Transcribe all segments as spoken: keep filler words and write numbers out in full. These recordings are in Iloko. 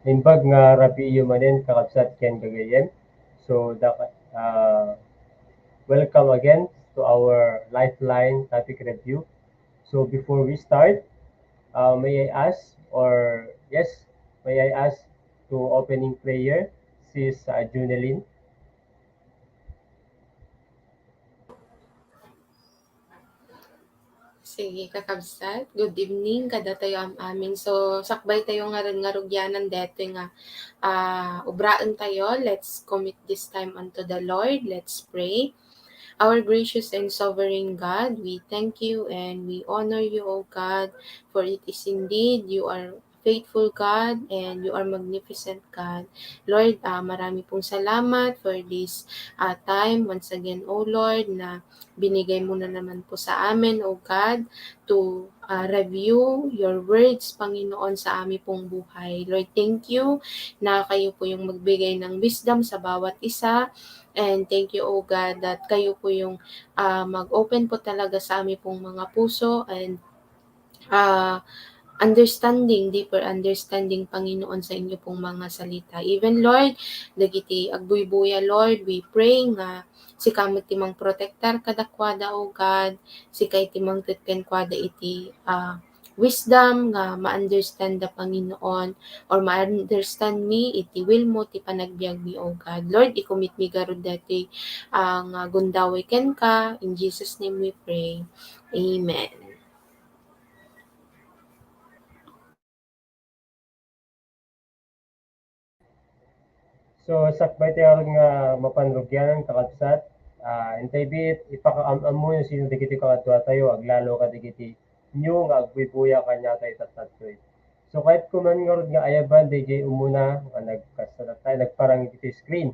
Naimbag nga rabiiyo manen, kakabsat ken gagayyem. So, da-, ah, welcome again to our Lifeline topic review. So, before we start, ah, may I ask, or yes, may I ask to opening prayer, Sis, ah, Junelin? Sige, kakabsat. Good evening kadatayo am-amin. So, sakbay tayo ngarud nga rugyanan daytoy nga, ah, ubraen tayo. Let's commit this time unto the Lord. Let's pray. Our gracious and sovereign God, we thank you and we honor you, O God, for it is indeed you are faithful God and you are magnificent God. Lord, ah, marami pong salamat for this, ah, time. Once again, O Lord, na binigay mo na naman po sa amin, O God, to, ah, review your words, Panginoon, sa amin pong buhay. Lord, thank you na kayo po yung magbigay ng wisdom sa bawat isa. And thank you, O God, that kayo po yung, ah, mag-open po talaga sa amin pong mga puso and, ah, understanding, deeper understanding, Panginoon, sa inyo pong mga salita. Even, Lord, dagiti agbuybuya, Lord, we pray nga sika met ti mangprotektar kadakuada, O God, sika iti mangted kenkuada iti, ah, wisdom nga ma-understand da, Panginoon, or ma-understand mi iti will mo ti panagbiag mi, O God. Lord, i-commit mi garud daytoy, ah, nga gundaway kenka. In Jesus' name we pray. Amen. So, sakbay tayo nga mapan rugyanan, kakabsat. Ah, intay bit, ipakaam-ammo no sino dagiti kakaduatayo, aglalo kadagiti new nga agbuybuya kaniatayo tattadtoy. So, kayatko man ngarud nga ayaban, dayjay umuna nga nagkasarata, nagparang iti screen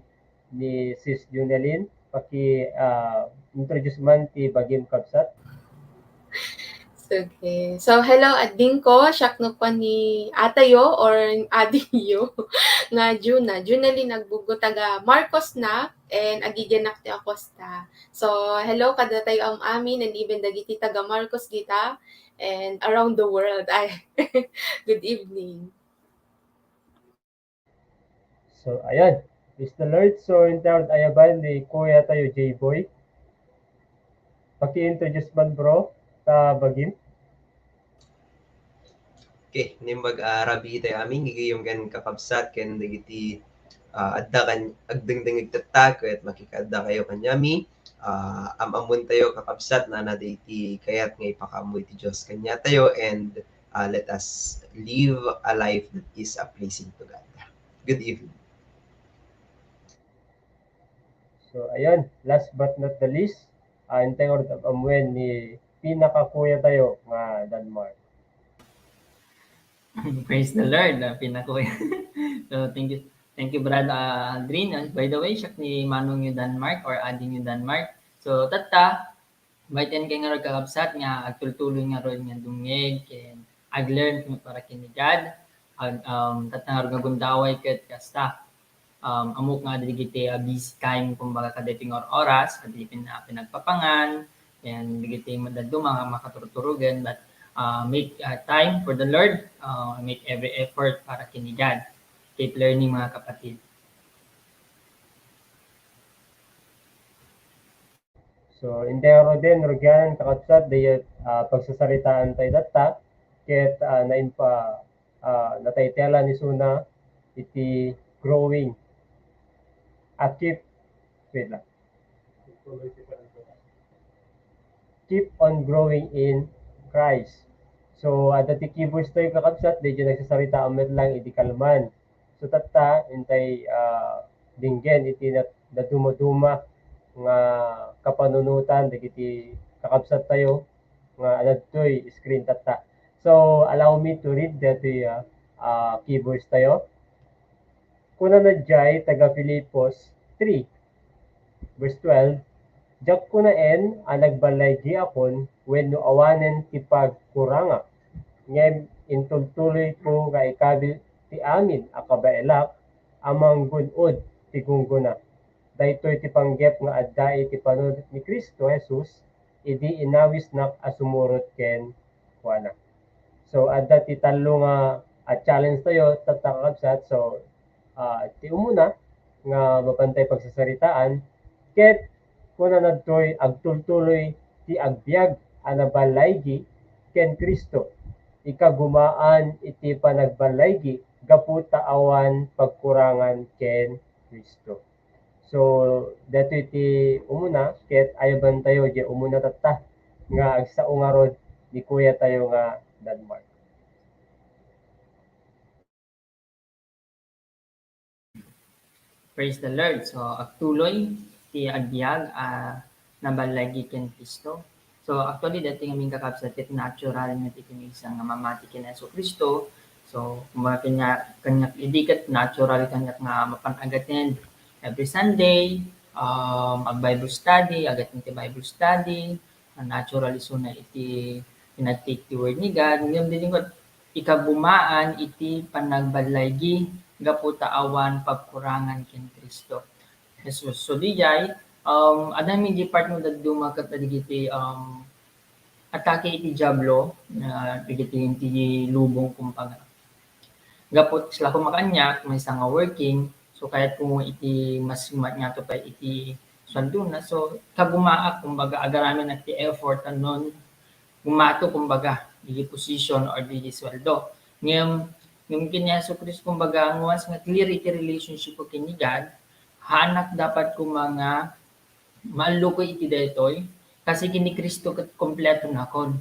ni Sis Junelin. Paki, ah, introduce man ti bagim, kabsat. Sige. So, hello, adingko. Siak no kuan ni atayo or adingyo nga Juna. Junelin Agbuggo, taga Marcos na, and agigiannak ti Acosta. So, hello, kadatayo am-amin, and even dagiti taga Marcos dita, and around the world. Ay, good evening. So, ayan. Praise the Lord. So, intay ngarud ayaban ni Kuya tayo, J-Boy. Paki-introduce man, bro, ta bagim. Okay, naimbag, ah, rabii tayo amin, gagayyem ken kakabsat, ken dagiti, ah, adda kan-, agdengdengngeg tatta, ket makikaadda kayo kaniami. Ah, am-ammon tayo, kakabsat, na adda iti kayat nga ipakaammo iti Dios kaniatayo, and, ah, let us live a life that is, ah, pleasing to God. Good evening. So, ayan, last but not the least, ah, intay ngarud am-ammuen ni pinakakuya tayo nga Danmar. Praise the Lord, ah, pinakuya. So, thank you. Thank you, Brad, ah, Aldrin. And by the way, siak ni manongyo Danmark or adingyo Danmark. So, tatta, Maitien kay ngarud, kakabsat, nga agtultuloy ngarud nga dumngeg ken ag-learn ken para ken ni God. Ag-, um, tatta ngarud nga gundaway ket kasta. Um, ammok nga adda dagiti, ah, busy time, kumbaga, kadaytoy nga or-, oras, adda pin-, pinagpapangan, ken dagiti madadduma nga makaturturogen, but, ah, make, ah, time for the Lord, ah, make every effort para ken ni God. Keep learning, mga kapatid. So, intay ngaruden, rugyanan, kakabsat, dayta, ah, pagsasaritaan tayo tatta, ket, ah, naimpa-, ah, nataytayalan isuna iti growing. Ah, keep, wait lang. Keep on growing in Christ. So, adda ti keywords tayo, kakabsat, dayta nagsasaritaan met lang iti kalman. So, tatta, intay, ah, dinggen iti nat-, nadumaduma nga kapanunotan dagiti kakabsat tayo nga adda ditoy screen tatta. So, allow me to read daytoy, ah, ah, keywords tayo. Kunana diay taga Filipos three, verse twelve, "Diak kunaen a nagballaygiakon wenno awanen ti pagkurangak, ngem intultuloyko nga ikabil ti amin a kabaelak a manggun-od ti gunggona. Daytoy ti panggep nga adda iti panunot ni Cristo Jesus idi inawisnak a sumurot kenkuana." So, adda ti tallo nga, ah, challenge tayo, tatta, kakabsat. So, ah, ti umuna nga mapantay pagsasaritaan, ket kuna nadtoy agtultuloy ti agbiag a naballaygi ken Cristo. Ikagumaan iti panagballaygi gapu ta awan pagkurangan ken Cristo. So, daytoy ti umuna, ket ayabantayo diay umuna tatta nga agsao ngarud ni kuyatayo nga Denmark. Praise the Lord. So, agtuloy ti agbiag a naballaygi ken Cristo. So, actually, daytoy ngamin, kakabsat, ket natural nga ti maysa nga mamati ken Jesu-Cristo. So, kumbaga, kaniak, kaniak idi ket natural kaniak nga mapan ag-attend every Sunday, um, ag-Bible study, ag-attend ti Bible study, natural isuna iti pinag-take ti word ni God. Ngem didi nga ikagumaan iti panagballaygi gapu ta awan pagkurangan ken Cristo Jesus. So, dijay, um, adda mi di part nga dadduma ket dagiti, um, atake iti Diablo, ah, dagiti iti lubong, kumbaga. Gapu ta kasla ko makaaniak, maysa nga working, so kayat ko iti mas mat-, ngatto pay iti sueldona. So, kagumaak, kumbaga, agaraminak ti effort, anon, gumato, kumbaga, iti position or iti sueldo. Ngem, ngem ken ni Jesu-Cristo, kumbaga, once nga clear iti relationship ko ken ni God, haanak dapat koma nga maalluko iti daytoy, kasi ken ni Cristo ket kompletonakon.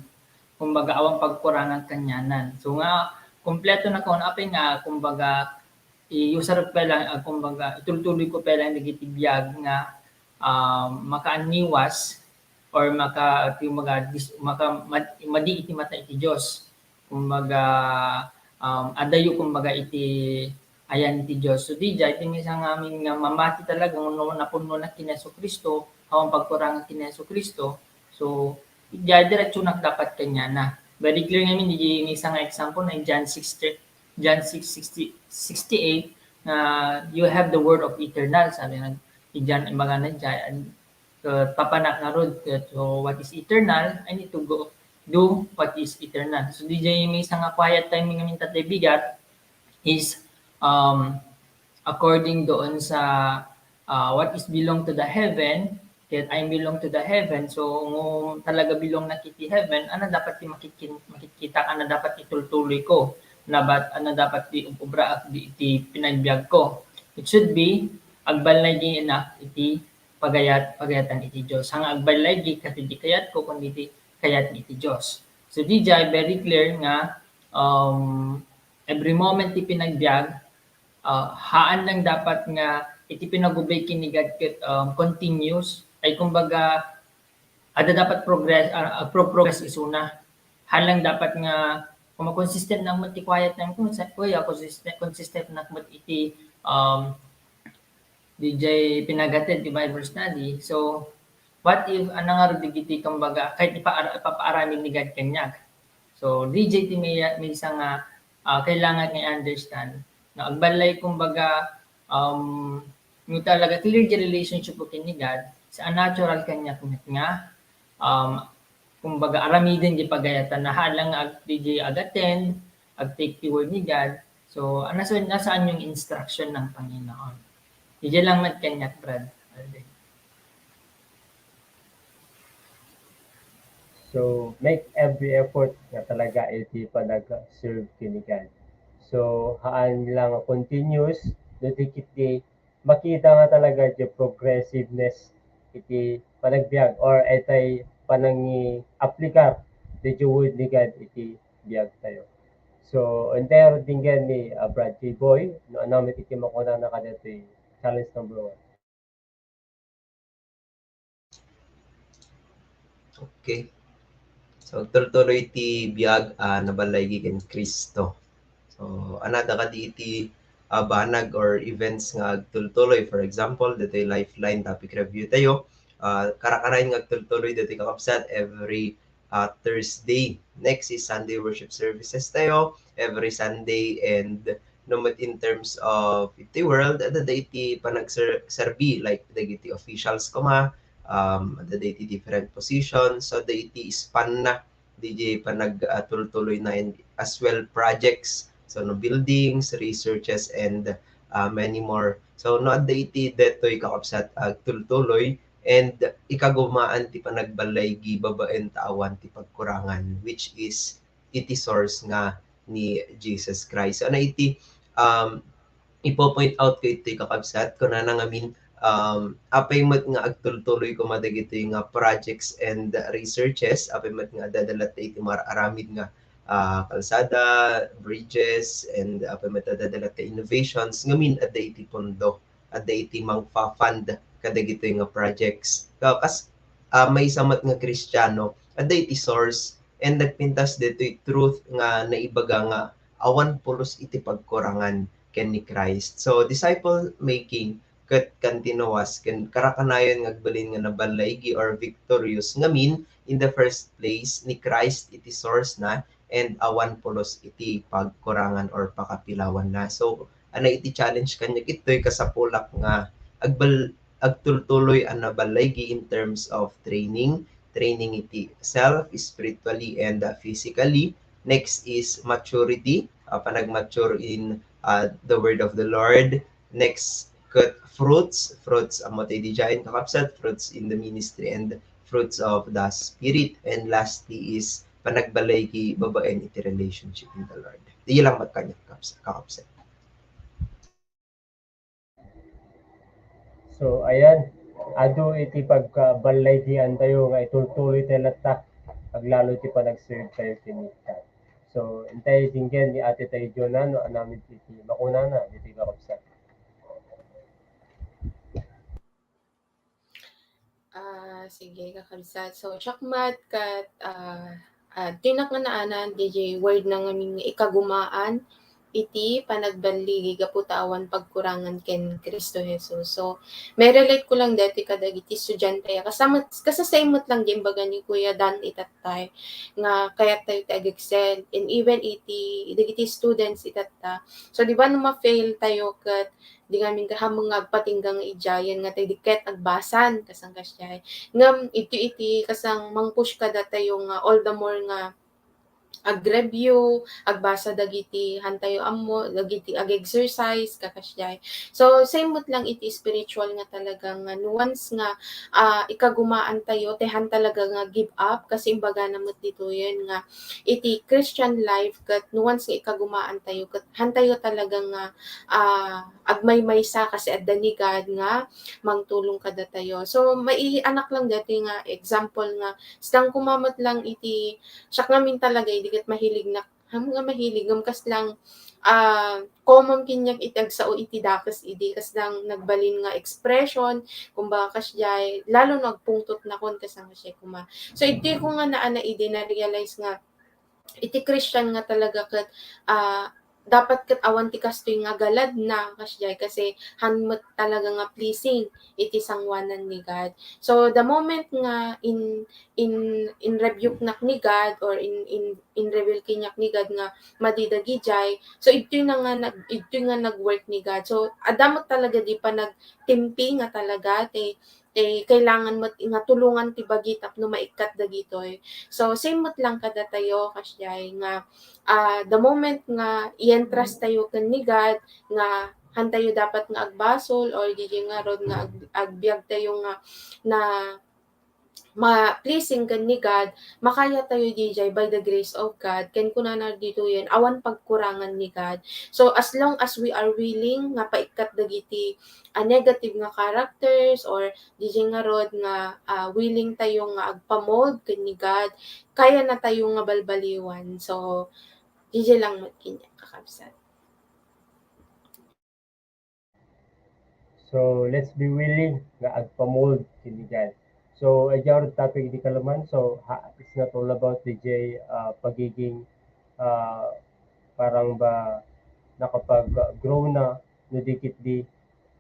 Kumbaga, awan pagkurangan kanianan. So nga, kompletonakon, apay nga, kumbaga, iusarek pay lang, ah, kumbaga, itultuloyko pay lang dagiti biag nga, ah, makaanniwas or maka-, kumbaga, dis-, maka-, mad-, madi iti mata iti Dios. Kumbaga, um, adayo, kumbaga, iti ayan ti Dios. So, dijay, ti maysa ngamin nga mamati talaga nga no napunnonak ken ni Jesu-Cristo, awan pagkurangan ken ni Jesu-Cristo. So, dijay, diretsonak dapat kaniana. Very clear ngamin, di maysa nga example na John six, John six sixty, sixty-eight, na "You have the word of eternal," sabi nga, ti John, imbagana dijay, ket papanak ngarud, ket, so, what is eternal, I need to go do what is eternal. So, dijay maysa nga quiet time ngamin, tatay bigat, is, um, according doon sa, ah, what is belong to the heaven, ket I belong to the heaven, so, ngem talaga belongnak iti heaven, ano dapat ti makikit-, makitkitak, ano dapat itultuloyko, nabat-, ano dapat ti ub-, ubraak di, iti pinagbiagko. It should be, agballayginak iti pagayat-, pagayatan iti Dios. Saan nga agballaygi ket iti kayatko, kundi iti kayat iti Dios. So, dijay, very clear nga, um, every moment ti pinagbiag, ah, haan lang dapat nga iti pinagubay ken ni God ket, um, continuous, ay, kumbaga, adda dapat progress, ah, ah, pro-, progress isuna. Haan lang dapat nga, kung consistent na met ti quiet time ko, sa-, kuya, consistent, consistent na met iti, um, dijay pinagatid ti Bible study. So, what if, ano nga ro dagiti, kumbaga, kahit ipaar-, ipapaaramid ni God kaniak? So, dijay ti may, maysa nga, ah, kailangan nga i-understand. No, agballay, kumbaga, um, no talaga clear ti relationship ko ken ni God, sa natural kaniak met nga, um, kumbaga, aramiden ti pagayatan na haan lang nga ag-, dijay ag-attend, ag-take ti word ni God. So, ah, nasa-, nasaan yung instruction ng Panginoon? Dijay lang met kaniak, Brad Alvin. So, make every effort nga talaga iti panag-serve ken ni God. So, haan lang nga continuous, no di ket di makita nga talaga ti progressiveness iti panagbiag or itay panangiaplikar ti word ni God iti biag tayo. So, entero dinggan ni, ah, Brad J. Boy, no, ano met iti makunana kadaytoy challenge number one. Okay. So, agtultuloy ti biag, ah, naballaygi ken Cristo. So, anada kadi iti, ah, banag or events nga agtultuloy. For example, ditoy Lifeline topic review tayo. Ah, karakarain nga agtultuloy ditoy, kakabsat, every, ah, Thursday. Next is Sunday worship services tayo every Sunday, and no met in terms of iti world, adda iti panagser-, serbi, like, dagiti officials koma, um, adda iti different positions, so adda iti span na D J panag, ah, tultuloy na, and as well projects. So, no, buildings, researches, and, ah, many more. So, no, adda iti detoy kakabsat agtultuloy, and ikagumaan ti panagballaygi babaen ta awan ti pagkurangan, which is iti source nga ni Jesus Christ. Ano iti, um, ipo-point out ko iti kakabsat, kunana ngamin, um, apay met nga agtultuloy koma dagitoy nga projects and researches, apay met nga adda latta iti mar-aramid nga, ah, kalsada, bridges, and apay met adda latta innovations, ngamin adda iti pondo, adda iti mangfa-fund kadagitoy nga projects. Ka-, kas-, ah, maysa met nga Kristiano, adda iti source, and nagpintas ditoy truth nga naibaga nga awan pulos iti pagkurangan ken ni Christ. So, disciple making ket continuous ken karakanayon nga agbalin nga naballaygi or victorious ngamin in the first place ni Christ iti source na, and awan pulos iti pagkurangan or pakapilawan na. So, ano iti challenge kaniak itoy, kasapulak nga agbal-, agtultuloy a naballaygi in terms of training, training iti self, spiritually, and, uh, physically. Next is maturity, uh, panagmature in, uh, the word of the Lord. Next, ket fruits, fruits, ammo ti dijayen kakabsat, fruits in the ministry and fruits of the Spirit. And lastly is panagbalay ki babaen iti relationship in the Lord. Di lang magkanya, kakabsat. So, ayan, adu iti pagkaballaygian tayo nga itultuloy tayo latta, aglalo ti panagserve tayo ken ni Kristo. So, intay singgen ni Ate tayo Jonah, no, anamid iti makunana, iti kakabsat. Ah, sige, kakabsat. So, siak met ket, ah, ah, dinak nga naanan, D J, word na ngamin nga ikagumaan iti panagbaligi gapu ta awan pagkurangan ken Cristo Jesus. So, mairelate ko lang daytoy kadagiti estudiante. Kasama, kasasay met lang di imbaga ni Kuya Dan itattay nga kayat tayo ti ag-excel. And even iti, dagiti students itatta. So, di ba, no ma-fail tayo ket di ngamin gahammeng nga agpatingga nga idiayen nga tay di ket agbasan, kasang kasdiay. Ngem iti, iti kasang mang-push kadatayo nga all the more nga ag-review, agbasa dagiti hantayo ammo, dagiti ag-exercise, kakasdiay. So, same met lang iti spiritual nga talaga nga no once nga, ah, ikagumaan tayo, ti han talaga nga give up, kasi imbagana met ditoyen nga iti Christian life, ket no once nga ikagumaan tayo, ket han tayo talaga nga, ah, agmaymaysa kasi adda ni God nga mangtulong kadatayo. So, maianak lang daytoy nga example nga, saan koma met lang iti, siak ngamin talaga, idi ket mahilig nak-, ham nga mahilig, ngem kas lang, ah, common kaniak iti agsao iti dakes idi, kas lang nagbalin nga expression, kumbaga kasdiay, lalo no agpungtot nakon, kasang kasdiay koma. So, idi ko nga naana idi na-realize nga, iti Christian nga talaga ket, ah, dapat ket awan ti kastoy nga galadna, kasdiay, kasi han met talaga nga pleasing iti sanguanan ni God. So, the moment nga in, in, in-rebuke nak ni God or in, in, in-reveal kaniak ni God nga madi dagidiay, so, idtoy na nga nag-, idtoy nga nag-work ni God. So, adda met talaga di panagtimpi nga talaga ti, ti kailangan met nga tulongan ti bagi tapno maikkat dagitoy. So, same met lang kadatayo, kasdiay, nga, ah, the moment nga i-entrust tayo ken ni God, nga han tayo dapat nga agbasol, or didiay ngarud nga ag-, agbiag tayo nga na ma-, pleasing ken ni God, makaya tayo didiay by the grace of God, ken kunana ditoyen, awan pagkurangan ni God. So, as long as we are willing nga paikkat dagiti, ah, negative nga characters, or didiay ngarud nga, ah, willing tayo nga agpamold ken ni God, kaya na tayo nga balbaliwan. So, didiay lang met kaniak, kakabsat. So, let's be willing nga agpamold ken ni God. So, idiay topic di kalaman. So, ha, it's not all about didiay, ah, pagiging, ah, parang ba nakapag-grow na, no di ket di,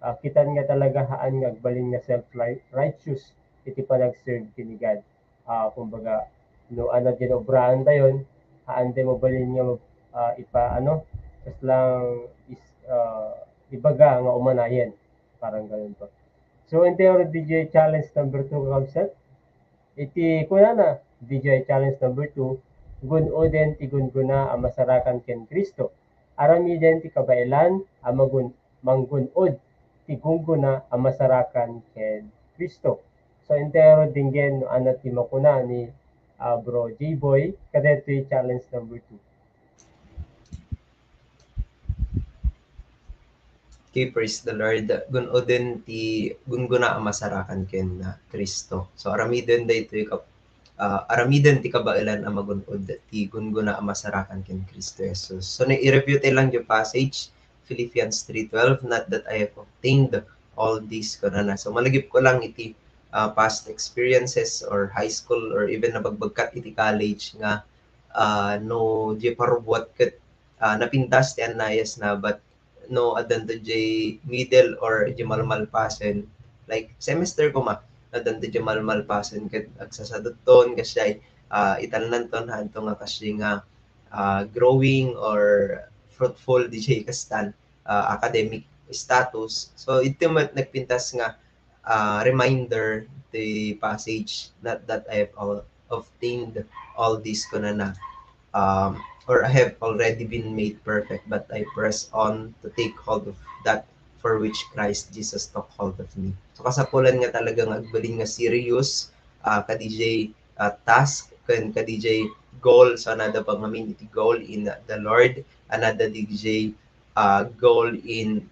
ah, kitaan nga talaga haan nga agbalin nga self-righteous iti panag-serve ken ni God. Ah, kumbaga, no, ano, diay obraan tayon, haan tayo mabalin nga, ah, ipa-, ano, kas lang is-, ah, ibaga nga umanayen. Parang ganun po. So, intay didiay challenge number two, kakabsat. Iti kunana, didiay challenge number two, gun-oden ti gungguna a masarakan ken Cristo. Aramiden ti kabaelan a magun-, manggun-od ti gungguna a masarakan ken Cristo. So, entero dinggen no ania ti makuna ni, ah, Bro J-Boy, kadaytoy challenge number two. Okay, praise the Lord. Gun-oden ti gungguna a masarakan ken, ah, Cristo. So, aramiden daytoy kap-, ah, aramiden ti kabaelan a magun-od ti gungguna a masarakan ken Cristo Jesus. So, na-, i-review tayo lang yung passage, Philippians three twelve, "Not that I have obtained all this," kunana. So, malagip ko lang iti, ah, past experiences or high school or even nabagbagkat iti college nga, ah, no, di parubwat ket, ah, napintas ti annayas na, but no, addanto diay middle or diay malmalpasen, like, semester koma, addanto diay malmalpasen ket agsasadutton, kasdiay, ah, italnanton, haanto nga kasdiay nga, ah, growing or fruitful diay kastan, ah, academic status. So, iti met nagpintas nga, ah, reminder, the passage, "Not that I have all, obtained all this," kunana, um, or, "I have already been made perfect, but I press on to take hold of that for which Christ Jesus took hold of me." So, kasapulan nga talaga nga agbalin nga serious, ah, kadijay, ah, task, ken kadijay goal. So, another pa ngamin iti goal in the Lord, another dijay, ah, goal in,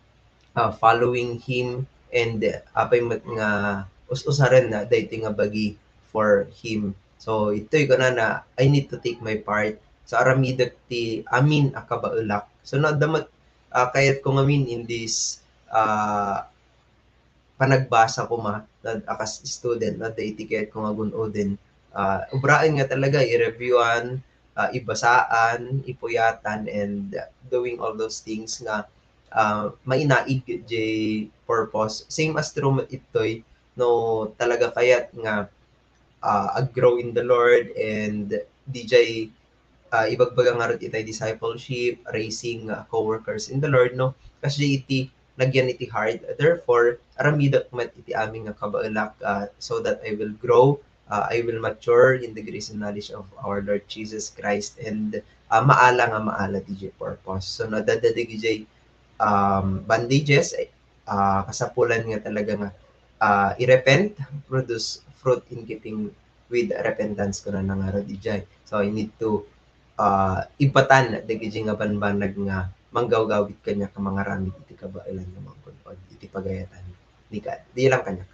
ah, following him, and, ah, apay met nga us-usaren na daytoy nga bagi for him. So, itoy kunana, "I need to take my part." So, aramidek ti amin a kabaelak. So, no, adda met, ah, kayatko ngamin in this, ah, panagbasa koma, no, a kas student, no, adda iti kayatko nga gun-oden. Ah, ubraen nga talaga, i-reviewan, ah, ibasaan, ipuyatan, and, ah, doing all those things nga, ah, mainaig jay purpose. Same as through itoy, no, talaga kayat nga, ah, ag-grow in the Lord and dijay, ah, ibagbaga ngarud itay discipleship, raising, ah, co-workers in the Lord, no? Kasjay iti nagyan iti heart. Therefore, aramidek met iti amin nga kabaelak, ah, so that I will grow, ah, I will mature in the grace and knowledge of our Lord Jesus Christ, and, ah, maala nga maala dijay purpose. So, no, adda dagijay, um, bandages, eh, ah, kasapulan nga talaga nga, ah, i-repent, produce fruit in keeping with repentance, kunana ngarud dijay. So, I need to, ah, ibatan dagijay nga banbanag nga manggawgawid kaniak a mangaramid iti kabaelan nga manggun-od iti pagayatan ni God. Di lang kaniak.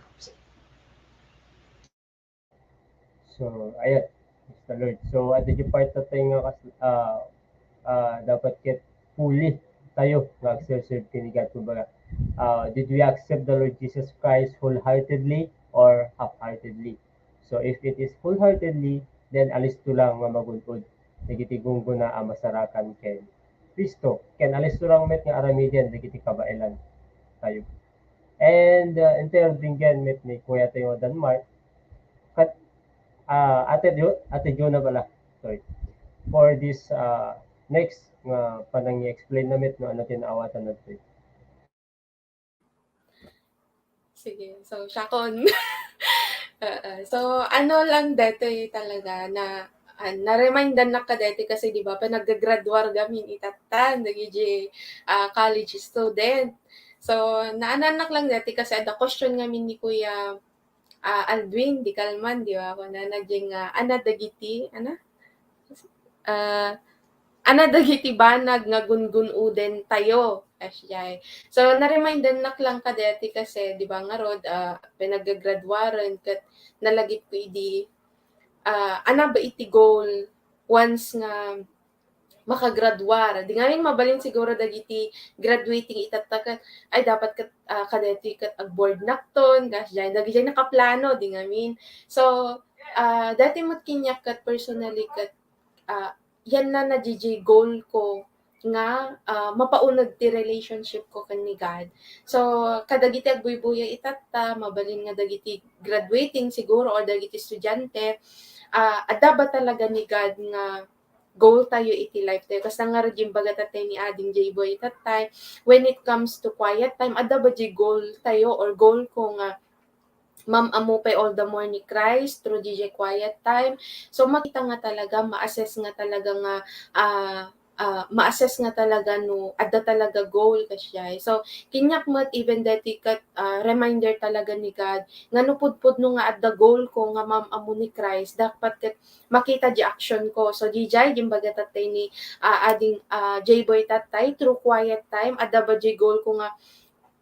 So, ayan. Praise the Lord. So, adda jay part tayo nga kas-, ah, ah, dapat ket fully tayo nga agserserve ken ni God. Kumbaga, ah, did we accept the Lord Jesus Christ wholeheartedly or half-heartedly? So, if it is wholeheartedly, then alisto lang nga magun-od dagiti gungguna a masarakan ken Cristo. Ken alisto lang met nga aramiden dagiti kabaelan tayo. And, uh, entero dinggen met ni Kuya Teo Denmark. Kat, ah, Ate Jo, Ate Jonah pala. Sorry. For this, uh, next nga panangi-explain na met no ania ti naawatan nato. Sige. So, siakon. Oo. So, ano lang detoy talaga na, ah, na-remindannak kadetoy kasi, di ba, panaggagraduar gamin itatan, dagiti, ah, college student. So, naanannak lang deti kasi adda question ngamin ni Kuya, ah, Aldwin, di kalman, di ba? Kunana diay nga, ania dagiti, ania? Ah, ania dagiti banag nga gungun-oden tayo, kasdiay. So, na-remindannak lang kadeti kasi, di ba, ngarud, ah, panaggagraduaren ket nalagipko idi, ah, ania ba iti goal once nga makagraduar. Di ngamin mabalin siguro dagiti graduating itatta ket, ay, dapat ket, ah, kadaytoy ket agboardnakton, kasdiay, dagijay nakaplano, di ngamin. So, ah, daytoy met kaniak ket personally ket, ah, yan na nadaydiay goal ko nga, ah, mapauneg ti relationship ko ken ni God. So, kadagiti agbuybuya itatta, mabalin nga dagiti graduating siguro or dagiti estudiante, ah, adda ba talaga ni God nga goal tayo iti life tayo. Kasta ngarud imbaga tattay ni Ading J-Boy tattay, when it comes to quiet time, adda ba jay goal tayo or goal ko nga maam-ammo pay all the more ni Christ through D J quiet time. So, makita nga talaga, ma-assess nga talaga nga, ah, ah, ma-assess nga talaga no adda talaga goal, kasdiay. So, kaniak met, even deti ket, ah, reminder talaga ni God nga no pudpudno nga adda goal ko nga maam-ammo ni Christ, dapat ket makita di action ko. So, D J, gimbaga tattay ni, ah, ading, ah, J-Boy tattay, through quiet time, adda ba di goal ko nga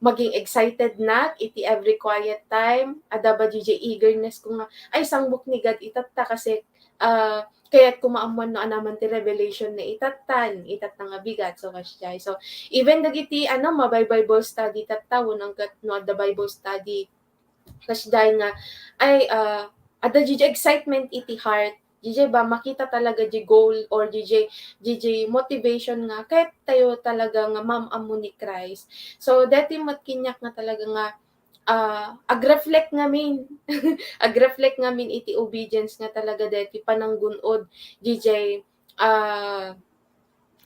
maging excited nak iti every quiet time? Adda ba diay eagerness ko nga, "Ay, sangbuk ni God itatta kasi, ah, kayat ko maammuan no anaman ti revelation na itatta, itatta nga bigat." So, kasdiay. So, even dagiti, ano, mabay Bible study tatta, wenno ket no adda Bible study, kasdiay nga, ay, ah, adda diay excitement iti heart, diay ba makita talaga di goal or diay, diay motivation nga kayat tayo talaga nga maam-ammo ni Christ. So, deti met kaniak nga talaga nga, ah, ag-reflect ngamin. Ag-reflect ngamin iti obedience nga talaga deti pananggun-od diay, ah,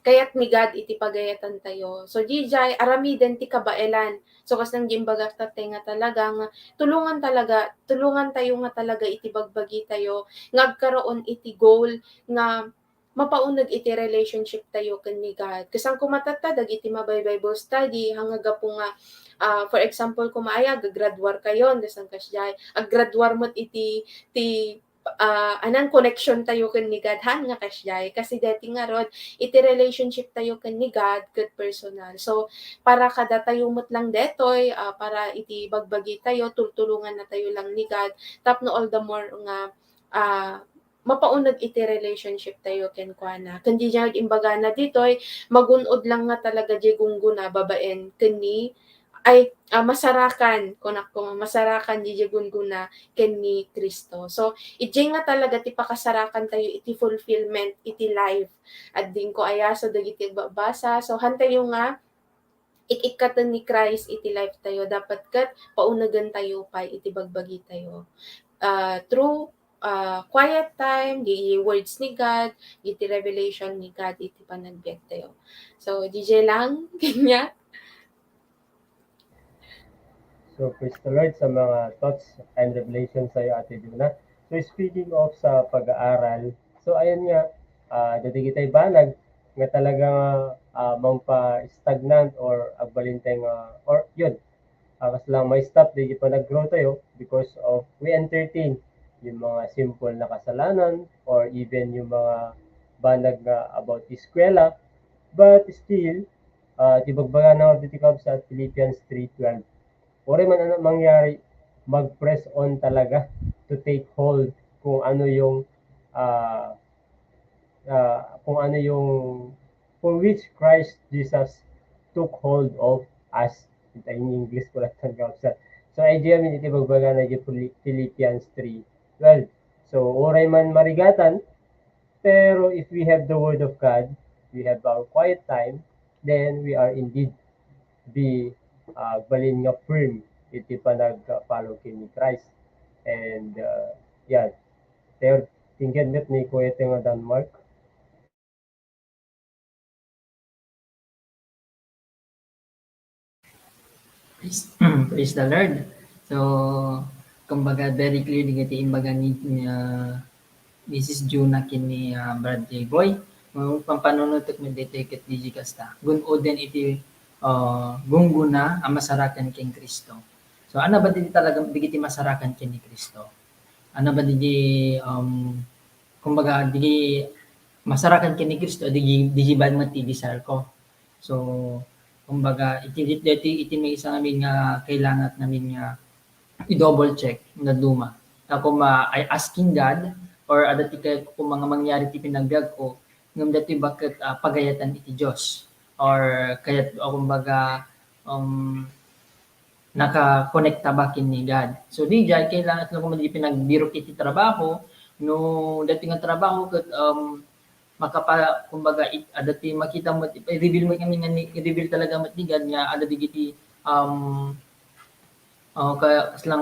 kayat ni God iti pagayatan tayo. So, diay, aramiden ti kabaelan. So, kasla diay imbagak tattay nga talaga nga tulongan talaga, tulongan tayo nga talaga iti bagbagi tayo nga agkaroon iti goal nga mapauneg iti relationship tayo ken ni God. Kasan koma tatta dagiti mabay Bible study, nga gapu nga, ah, for example, koma ay agagraduar kayo, kasan kasdiay, aggraduar met iti, ti, ah, anan connection tayo ken ni God, han nga kasdiay. Kasi deti ngarud, iti relationship tayo ken ni God, ket personal. So, para kada tayo met lang detoy, ah, para iti bagbagi tayo, tultulongan na tayo lang ni God, tapno all the more nga, ah, mapauneg iti relationship tayo kenkuana. Ken diay imbagana ditoy, magun-od lang nga talaga diay gunggona babaen ken ni, ay, ah, masarakan, kunak ko, masarakan diay gunggona ken ni Cristo. So, idiay nga talaga ti pakasarakan tayo iti fulfillment iti life. Adding ko aya, so, dagiti agbabasa. So, han tayo nga ik-ikkaten ni Christ iti life tayo, dapat ket paunegen tayo pay iti bagbagi tayo. Ah, through, ah, quiet time, di words ni God, iti revelation ni God iti panagbiag tayo. So, diay lang, kaniak. So, praise the Lord sa mga thoughts and revelation sa'yo, Ate Juna. So, speaking of sa pag-aaral, so, ayan nga, ah, dagiti banag nga talaga, ah, mangpa-stagnant or agbalintay nga, or yun, ah, kasla ma-stop di panag-grow tayo because of we entertain yung mga simple na kasalanan or even yung mga banag nga about eskwela. But still, ah, ti bagbagana nga ditoy kabsat, Philippians three twelve. Uray man ano mangyari, mag-press on talaga to take hold kung ano yung, ah, ah, kung ano yung, for which Christ Jesus took hold of us. Ita in English ko lang kabsat. So, ay diay amin iti bagbagana iti Phili-, Philippians three twelve. So, uray man marigatan, pero if we have the Word of God, we have our quiet time, then we are indeed be, ah, balin nga firm iti panag-follow ken ni Christ. And, ah, yeah, there, tinggan met ni Kuya Teng a Denmark. Praise, praise the Lord. So, kumbaga, very clear dagiti imbaga ni, ni, ah, Missus Juna ken ni, ah, Brad Jayboy. Mapanpanunotek met daytoy ket diay kasta. Gun-oden iti, ah, gunggona a masarakan ken Cristo. So, ano ba dagiti talaga, dagiti masarakan ken ni Cristo? Ano ba dagiti, um, kumbaga, dagiti masarakan ken ni Cristo, dagiti, dagiti ba met ti desire ko? So, kumbaga, iti, iti, iti maysa ngamin nga kailangan ngamin nga i-double check nga duma. Ta koma, I asking God, or adda ti kay, koma nga mangyari ti panagbiag ko, ngem daytoy ba ket, ah, pagayatan iti Dios. Or kayat, o kumbaga, um, nakakonekta ba ken ni God. So, diay, kailangan no koma diay pinagbirok iti trabaho, no, daytoy nga trabaho ket, um, makapa-, kumbaga, it-, adda ti makita mo, i-reveal mo kami nga ni, i-reveal talaga met ni God nga adda dagiti, um, ah, ka-, kasla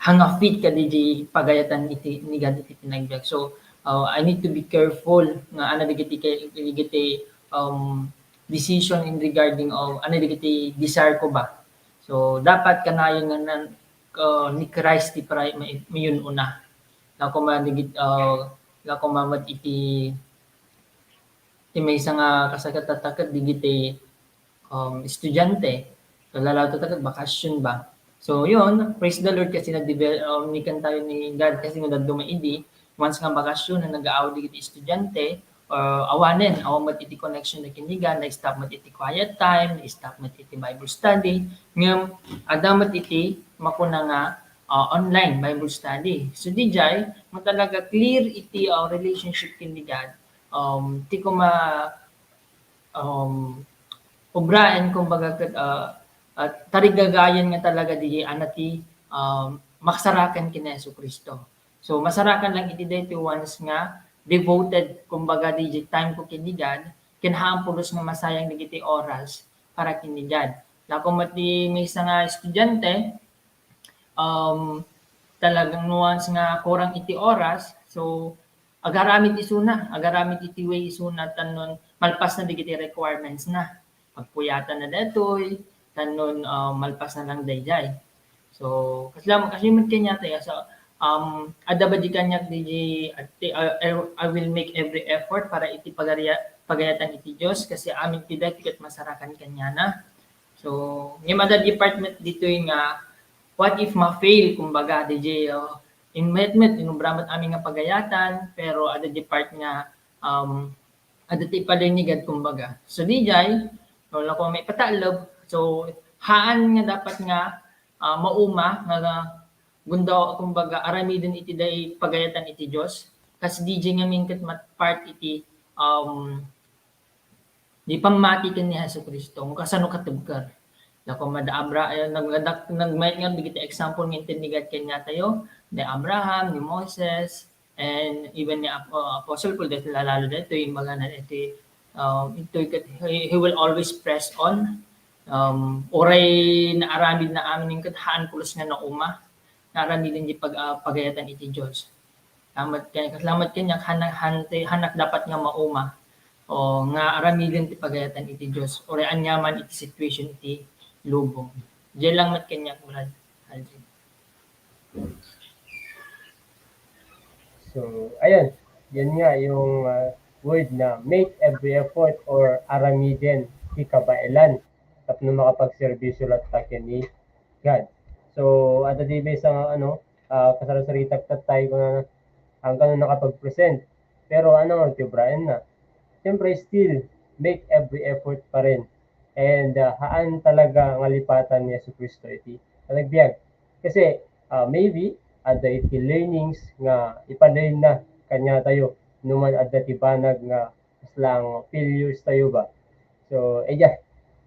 hanga fit ka diay pagayatan iti, ni God iti panagbiag. So, ah, I need to be careful nga ano dagiti kay, dagiti, um, decision in regarding of ano dagiti desire ko ba. So, dapat kanayon nga nan-, ah, ni Christ ti pri-, may-, mayun-una. La koma digit-, ah, la koma met iti, ti maysa nga kasakit tatta ket digiti, um, estudiante. So, lalaw tatta ket bakasyon ba. So, yun, praise the Lord kasi nagdebe-, um, nikan tayo ni God kasi nga dadduma idi, once nga bakasyon nga nag-aawat digiti estudiante, ah, awanen, awan met iti connection na kinigan, na-stop met iti quiet time, na-stop met iti Bible study, ngem adda met iti makuna nga, ah, online Bible study. So, dijay, mo talaga clear iti, ah, relationship ken ni God. Um, ti kuma-, um, obraen, kumbaga, ket, ah, ah, tarigagayan nga talaga dijay ana ti, um, maksarakan ken ni Jesu-Cristo. So, masarakan lang iti daytoy once nga devoted, kumbaga, dijay time ko ken ni God, ken haan pulos nga masayang dagiti oras para ken ni God. La koma ti maysa nga estudiante, um, talagang no once nga kurang iti oras, so, agaramid isuna, agaramid iti way isuna, tannon malpas na dagiti requirements na. Pagpuyatan na daytoy, tannon, ah, malpas na lang dayjay. So, kasla-, kasla met kaniatayo, so, um, adda ba di kaniak di, di, ati-, uh, I, I will make every effort para iti pagaria-, pagayatan iti Dios, kasi amin ti daytoy ket masarakan kaniana. So, ngem adda department ditoy nga, what if ma-fail, kumbaga, di, di, uh, in met-met, inubra met amin nga pagayatan, pero adda depart nga, um, adda ti ipalengigad, kumbaga. So, dijay, no, la ko maipatalleb, so, haan nga dapat nga, ah, mauma nga, nga gunda, kumbaga, aramiden iti day pagayatan iti Dios. Kas dijay ngamin ket mat-, part iti, um, di pammati ken ni Jesu-Cristo, no kasano katebker. La ko mada Abra-, eh, nag-, nag-, nagmayat nga dagiti example nga inted ni God kaniatayo, ni Abraham, ni Moses, and even ni Ap-, uh, Apostle Paul, dahil lalalo daytoy, imbagana daytoy, uh, intoy ket he, he will always press on. Um, uray naaramid na amin ket haan pulos nga nauma, naaramiden di pag-, ah, pagayatan iti Dios. Salamat kay, salamat kaniak, hanak, han-, hanak dapat nga mauma, o nga aramiden ti pagayatan iti Dios, uray aniaman iti situation iti lubong. Diay lang met kaniak, Brad Aldrin. So, ayan. Yan nga yung, ah, word na make every effort or aramiden ti kabaelan tapno makapagserbisyo latta ken ni God. So, adda di maysa nga, ano, ah, kasarasarita tayo kung ano, ang kano nakapag-present. Pero ano, ti obraenna? Siyempre, still, make every effort pa rin. And, ah, haan talaga nga lipatan ni Jesu-Cristo iti panagbiag. Kasi, ah, maybe, adda iti learnings nga ipalearn na kaniatayo no man adda ti banag nga kasla nga failures tayo ba. So, eh, yeah,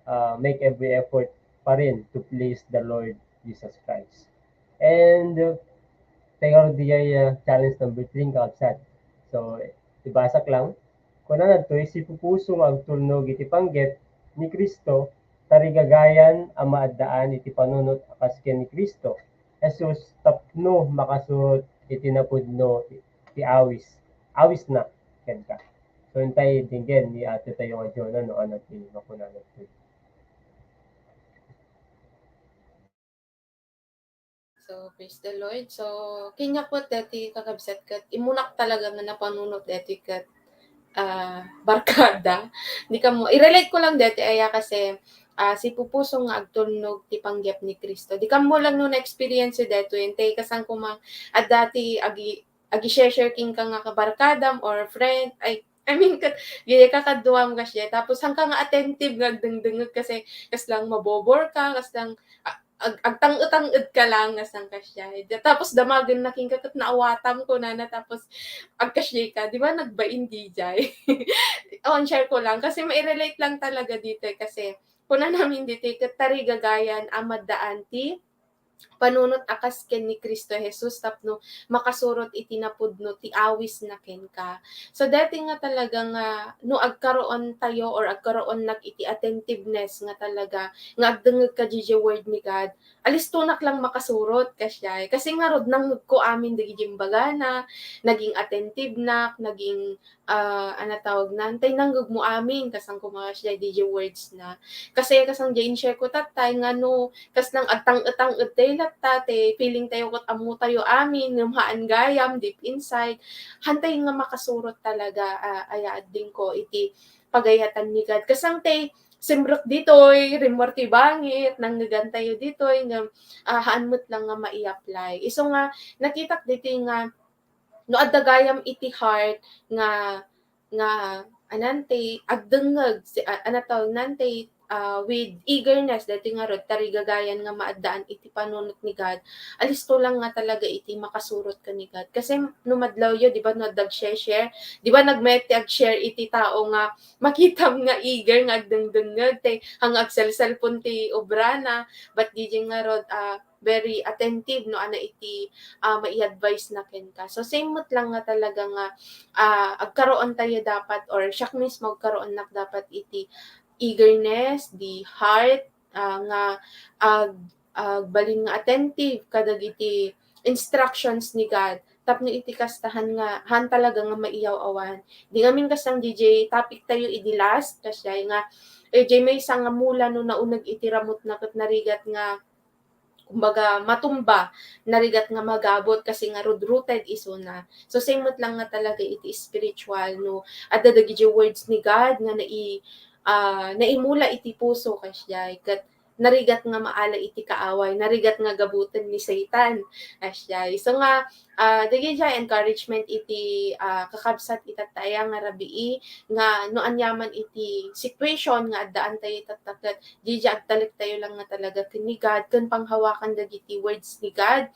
ah, make every effort pa rin to please the Lord Jesus Christ. And, uh, tayo diay, ah, challenge number three, kakabsat. So, ibasak lang. Kunana ditoy, sipupuso nga agtulnog iti panggep ni Cristo, tarigagayan a maaddaan iti panunot a kas ken ni Cristo Jesus tapno makasurot iti napudno ti awis, awisna kenka. So, intay dinggen ni ate tayo nga Jonah no ano ti makunana ditoy. So, praise the Lord. So, kaniak met daytoy, kakabsat, ket immunak talaga nga napanunot daytoy ket, ah, barkada. Di kamo, i-relate ko lang daytoy aya kasi, ah, sipupuso nga agtulnog ti panggep ni Cristo. Di kamo lang no na-experience daytoy, intay kasano koma adda ti agi-, agi-share-share kenka nga kabarkadam or friend, ay, I mean, ket, gayay kakaduam kasdiay. Tapos, saan ka nga attentive nga agdengdengngeg kasi, kasla nga mabobore ka, kasla nga, ah, ag-, agtang-etang-et ka lang, nga saan kasdiay. Da-, tapos, damagen na kenka ket naawatam, kunana, tapos, agkasdiay ka. Di ba, nagbain dijay? On, share ko lang. Kasi, mai-relate lang talaga ditoy. Kasi, kunana amin ditoy, ket tarigagayan a maaddaan ti panunot a kas ken ni Cristo Jesus tapno makasurot iti napudno ti awisna kenka. So, daytoy nga talaga nga no agkaroon tayo or agkaroonnak iti attentiveness nga talaga nga agdengngeg ka diay word ni God, alistonak lang makasurot kasdiay. Kasi ngarud, nangngegko amin dagiti imbagana, naging attentivenak, naging ah, ano tawag na, intay nangngegmo amin, kasano koma kasdiay diay words na. Kasi kasano diay in-share ko tattay nga no, kasla nga agtang-etang-et tayo, latta, ti feeling tayo ket ammo tayo amin, ngem haan gayam, deep inside, hantay nga makasurot talaga, ah, aya addingko iti pagayatan ni God. Kasang ti simrek ditoy, rimmuar ti bangit, nangngegan tayo ditoy, ngem, ah, haan met lang nga mai-apply. Isu nga, nakitak ditoy nga, no adda gayam iti heart nga, nga, anan ti agdengngeg, si, a-, ano tawag nan ti, ah, with eagerness, daytoy ngarud, tarigagayan nga maaddaan iti panunot ni God, alisto lang nga talaga iti makasurot ken ni God. Kasi no madlawyo, di ba, no adda ag-share, di ba, nagmayat ti ag-share iti tao nga makitam nga eager nga agdengdengngeg, ti, nga agselselpon ti obrana, but diay ngarud, ah, very attentive no ania iti, ah, mai-advise na kenka. So, same met lang nga talaga nga, ah, agkaroon tayo dapat, or siak mismo agkaroon nak dapat iti eagerness, the heart, ah, nga ag-, agbalin nga attentive kadagiti instructions ni God. Tapno iti kasta, haan nga, haan talaga nga maiyaw-awan. Di ngamin kasang diay topic tayo idi last, kasdiay nga, eh, diay maysa nga mula no nauneg iti ramutna ket narigat nga kumbaga, matumba, narigat nga magabut kasi nga rud-rooted isuna. So, same met lang nga talaga iti spiritual, no? Adda dagiti words ni God nga nai-, ah, naimula iti puso, kasdiay. Ket narigat nga maala iti kaaway, narigat nga gabuten ni Satan, kasdiay. So nga, ah, dagiti encouragement iti, ah, kakabsat itatta aya nga rabii, nga no aniaman iti situation nga addaan tayo itatta ket diay agtalek tayo lang nga talaga ken ni God, ken panghawakan dagiti words ni God,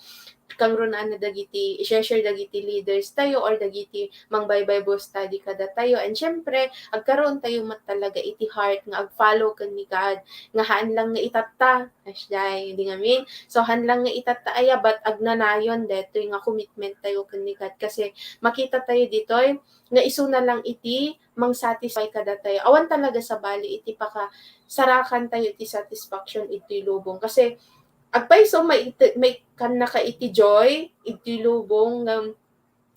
kangrunaan na dagiti i-share dagiti leaders tayo or dagiti mangbaybay Bible study kada tayo. And syempre, agkaroon tayo met talaga iti heart nga ag-follow ken ni God, nga haan lang nga itatta, kasdiay, di ngamin. So, haan lang nga itatta aya, but agnanayon daytoy nga commitment tayo ken ni God. Kasi makita tayo ditoy, nga isuna lang iti mang-satisfy kadatayo. Awan talaga sabali iti pakasarakan tayo iti satisfaction iti lubong. Kasi agpayso, maiti-, maikkan naka iti joy iti lubong, ngem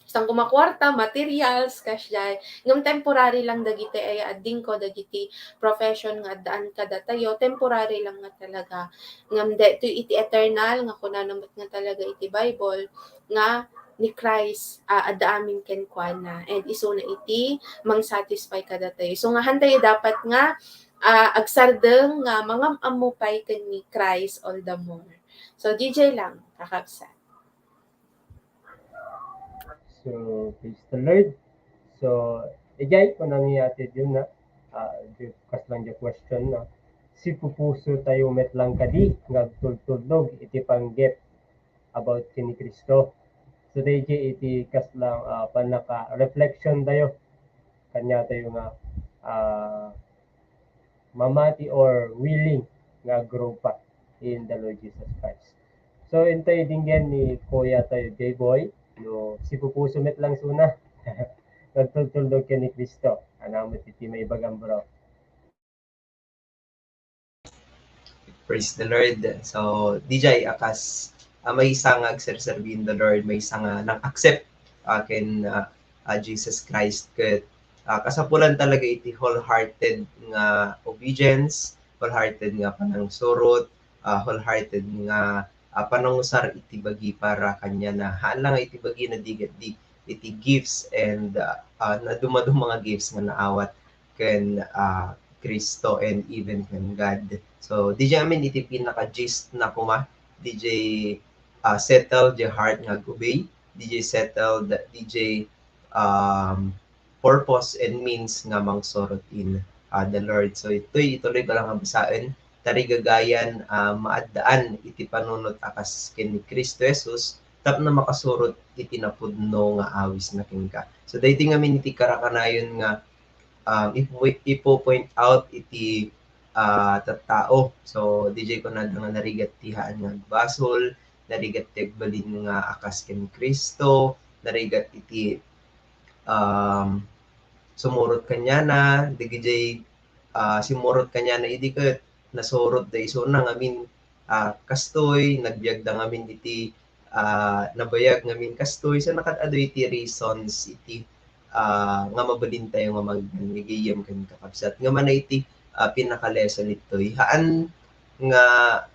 saan ko makuarta, materials, kasdiay. Ngem temporary lang dagiti aya addingko, dagiti profession nga addaan kadatayo, temporary lang nga talaga. Ngem daytoy iti eternal nga kunana met nga talaga iti Bible nga ni Christ, ah, adda amin kenkuana, and isuna iti mang-satisfy kadatayo. So, nga haan tayo dapat nga, ah, agsardeng nga mangam-ammo pay ken ni Christ all the more. So, diay lang, kakabsat. So, praise the Lord. So, idiay, kunana ni Ate Jun na, ah, di, kas lang di question na, sipupuso tayo met lang kadi nga agtultulnog iti panggep about ken ni Cristo. So, daydiay iti kasla, ah, pannaka-reflection tayo. Kaniatayo nga, ah, mamati or willing nga grow pa in the Lord Jesus Christ. So, intoy dinggen ni Kuya tayo, J-Boy, no, sipupuso met lang isuna. Nagtultulnog ken ni Cristo. Ania met iti maibagam, bro? Praise the Lord. So, diay a kas, ah, maysa nga agserserbi in the Lord, maysa nga nang-accept, ah, ken, ah, ah, Jesus Christ, ket, ah, kasapulan talaga iti wholehearted nga obedience, wholehearted nga panangsurot, ah, wholehearted nga, ah, panangusar iti bagi para kaniana. Haan lang nga iti bagina, di ket di iti gifts and, ah, ah, nadumaduma nga gifts nga naawat ken, ah, Cristo and even ken God. So, diay amin iti pinaka-gist na koma, diay, ah, settle diay heart nga ag-obey, diay settle, diay, um, purpose and means nga mangsurot in, ah, the Lord. So, itoy ituloy ko lang a basaen, tarigagayan, ah, maaddaan iti panunot a kas ken ni Cristo Jesus tapno makasurot iti napudno nga awisna kenka. So, daytoy ngamin iti karakanayon nga, um, ipu-, ipo-point out iti, ah, tattao. So, diay kunada nga narigat ti haan nga agbasol, narigat ti agbalin nga a kas ken ni Cristo, narigat iti, um, sumurot kaniana, dagijay, ah, simmurot kaniana idi ket nasurotda isuna ngamin, ah, kastoy, nagbiagda ngamin iti, ah, nabayag ngamin kastoy. So, nakaad-adu iti reasons iti, ah, nga mabalintayo nga mag-, gayyem ken kakabsat. Ngem ania iti, ah, pinaka-lesson itoy? Haan, nga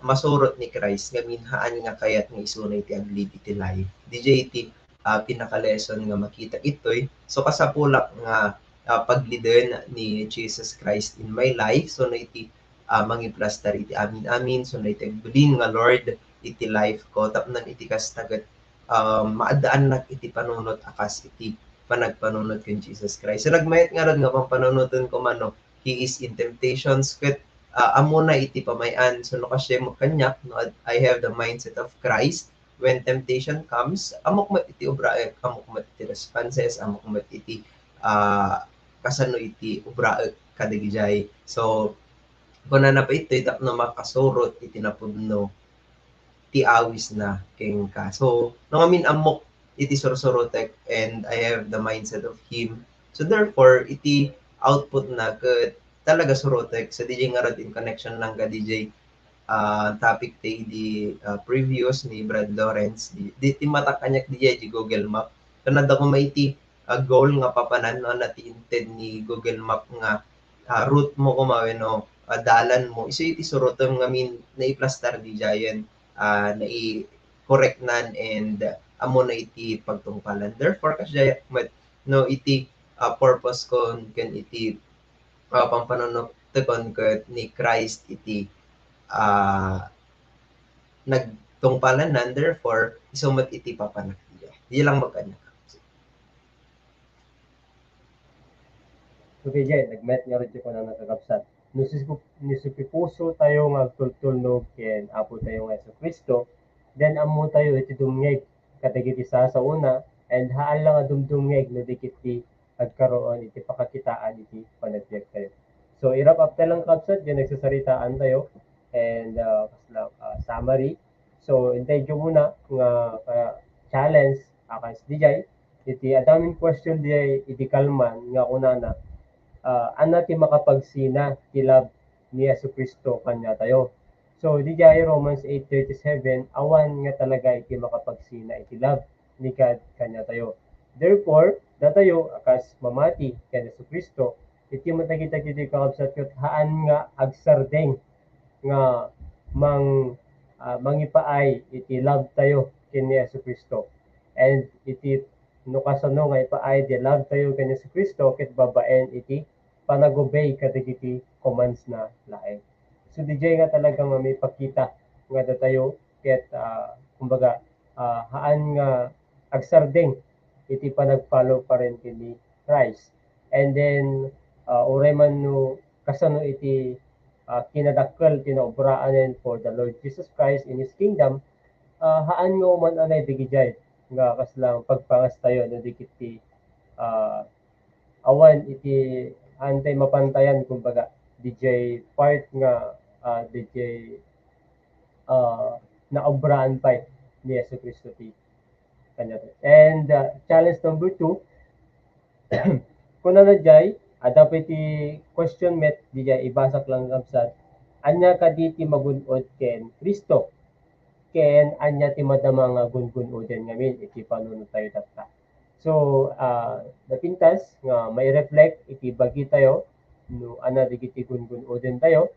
masurot ni Christ ngamin haan nga kayat nga isuna iti aglid iti life. D J iti, ah, pinaka-lesson nga makita itoy. So, kasapulak nga, ah, pagliden ni Jesus Christ in my life. So, no iti, ah, mangiplastar iti amin-amin. So, no iti agbalin nga Lord iti life ko. Tapno iti kasta ket, ah, maaddaannak iti panunot a kas iti panagpanunot ken Jesus Christ. So, nagmayat ngarud nga pampanunoten ko man, no, he is in temptations ket, ah, ammona iti pamay-an. So, no, kasdiay met kaniak, no, I have the mindset of Christ. When temptation comes, ammok met iti obraek, ammok met iti responses, ammok met iti, ah, kasano iti obraek kadagijay. So, kunana pay itoy tapno makasurot iti napudno ti awisna kenka. So, no, ngamin ammok iti sursurotek and I have the mindset of him. So, therefore, iti outputna ket talaga surotek. So, D J ngarud in connection lang ka D J, ah, topic ti di, ah, previous ni Brad Lawrence. Di, di, ti matak kaniak D J di Google Map. Kanada ko maiti, ah, goal nga papanan, no, na ti inted ni Google Map nga, ah, route mo koma wenno, ah, dalan mo. Isu iti surotem ngamin naiplastar D J-en, ah, nai-correctnan and, ah, ammona iti pagtungpalan. Therefore, kasdiay met, no, iti, ah, purpose ko ken iti, ah, pampanunotekon ket ni Christ iti, ah, nagtungpalannan, therefore, isu met iti papanak. Di lang magkanya. Okay, Jay, nagmayat ngarud ti kunana, kakabsat. No sipu-, no sipupusotayo nga agtultulnog ken Apotayo nga Jesu-Cristo, then ammotayo iti dumngeg kadagiti sasaona, and haan la nga dumdumngeg no di ketdi agkaroon iti pakakitaan iti panagbiagtayo. So, i-wrap up ta lang, kakabsat, diay nagsasaritaantayo, and, ah, kasla, ah, summary. So, intay diay umuna nga, ah, challenge, ah, kas D J, iti adda ngamin question diay idi kalman nga kunana, ah, ania ti makapagsina ti love ni Jesu-Cristo kaniatayo? So, D J, Romans eight thirty-seven, awan nga talaga iti makapagsina iti love ni God kaniatayo. Therefore, datayo a kas mamati ken Jesu-Cristo, iti matagitagiti, kakabsat, ket haan nga agsardeng nga mang-, ah, mangipaay iti love tayo ken ni Jesu-Cristo. And iti no kasano nga ipaay ti love tayo ken Jesu-Cristo ket babaen iti panagobey kadagiti commands na laeng. So, D J nga talaga nga maipakita nga datayo ket, ah, kumbaga, ah, haan nga agsardeng iti panag-follow pa rin ken ni Christ. And then, ah, uray man no kasano iti, ah, kinadakkel ti naobraanen for the Lord Jesus Christ in His kingdom, ah, haan nga uman-anay dagijay nga kasla pagpangastayo no di ketdi, ah, awan iti haantay mapantayan, kumbaga, D J part nga, ah, D J, ah, naobraan pay ni Jesu-Cristo ti kaniatayo. And, ah, challenge number two, kunana diay, adda pay ti question met, D J, ibasak lang, kabsat. Ania kadi ti magun-od ken Cristo? Ken ania ti madama nga gungun-oden ngamin iti panunottayo tatta? So, ah, napintas nga mai-reflect iti bagitayo no ania dagiti gungun-odentayo,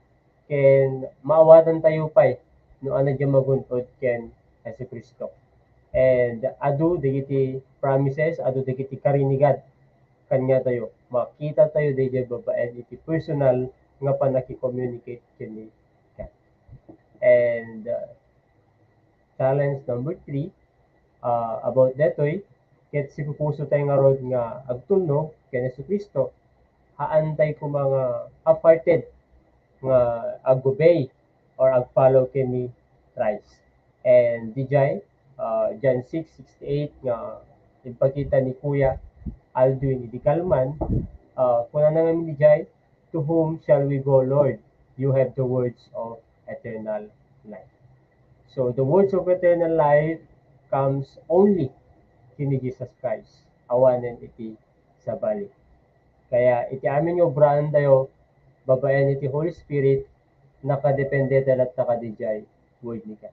ken maawatantayo pay no ania diay magun-od ken Jesu-Cristo. And adu dagiti promises, adu dagiti karinigad kaniatayo. Makitatayo daydiay babaen iti personal nga pannaki-communicate ken ni God. And, uh, challenge number three, ah, about detoy, ket sipupusotayo ngarud nga agtulnog ken Jesu-Cristo, haantay koma nga half-hearted nga agobey or agfollow ken ni Christ. And D J, ah, John six sixty-eight nga impakita ni Kuya Aldwin idi kalman, ah, kunana ngamin D J, "To whom shall we go, Lord? You have the words of eternal life." So, the words of eternal life comes only ken ni Jesus Christ, awanen iti sabali. Kaya iti amin nga obraantayo, babaen iti Holy Spirit, nakadepende ta latta kadi jay word ni God.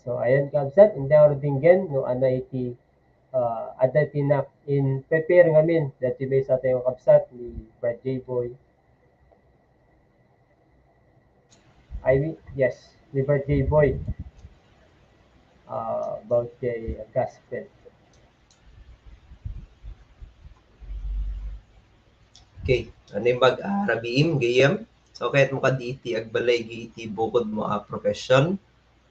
So, ayan, kabsat, intay ngarud denggen no ania iti, ah, adda ti na-, in-prepare ngamin daytoy maysatayo nga kabsat ni Brad J. Boy. I mean, yes, ni birthday boy. Uh, about the gospel. Okay, ano yung mag-arabiim, gayam? So, kayat mo kadi iti agbalay iti bukod mo a profession,